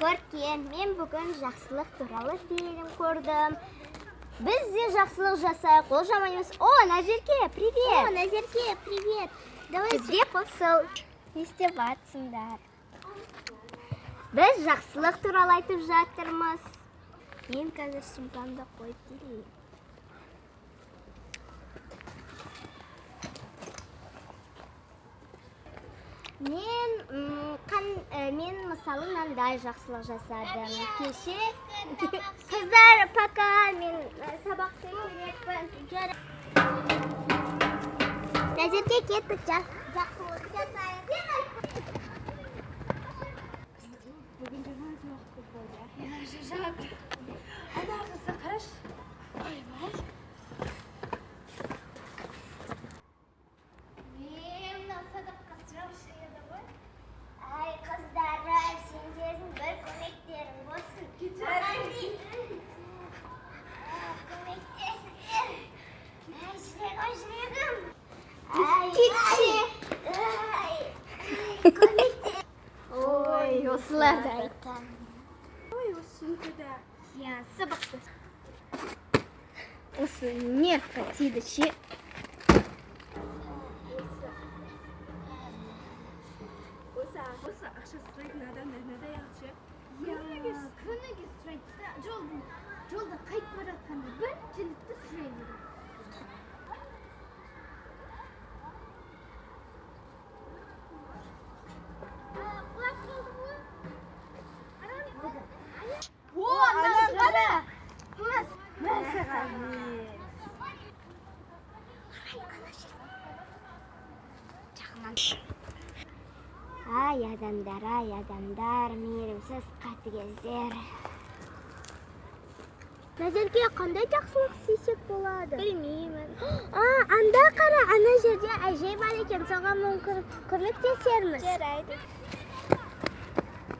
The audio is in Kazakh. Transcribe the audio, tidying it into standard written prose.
Көркем, мен бүгін жақсылық туралы фильм көрдім. Біз де жақсылық жасайық, ол жаман емес. О, Назерке, привет! О, Назерке, привет! Давай. Бізге қосыл. Не істеп жатсыңдар? Біз жақсылық туралы айтып жатырмыз. Мен қазір сумкамды қойып келейін. Мен мен мысалы мынандай жақсылық жасадым. Кеше қыздар, пока, мен сабақта керекпін. Назерке, кеттік, жақсылық жасайық. Бүгін жаман сабақ көп болды. Иә, ана қызды қарашы. Ойбай. Мен мынау садаққа сұраушы еді ғой. Ай, қыздарым, сендердің бір көмектерің болсын. Маған дейін. Көмектесіңдер. Ай, жүрегім, жүрегім. Ай, Кетші. ай, ай, көмектес. Ой, осыларды айтамын. Ой, осы сумкада. Иә, сабақты. Осы нервқа тиді ше. Осы ақша сұрайтын адамдар надоел ше. Иә, күніге сұрайды да, жолда қайтып бара жатқанда бір келеді де сұрай береді. Құлап қалды ғой. О, ана қара. Мәссаған. Ай, адамдар, ай, адамдар, мейірімсіз қатыгездер. Назерке, қандай жақсылық істесек болады? Білмеймін. А, анда қара, ана жерде әжей бар екен, соған мүмкін көмектесерміз. Жарайды.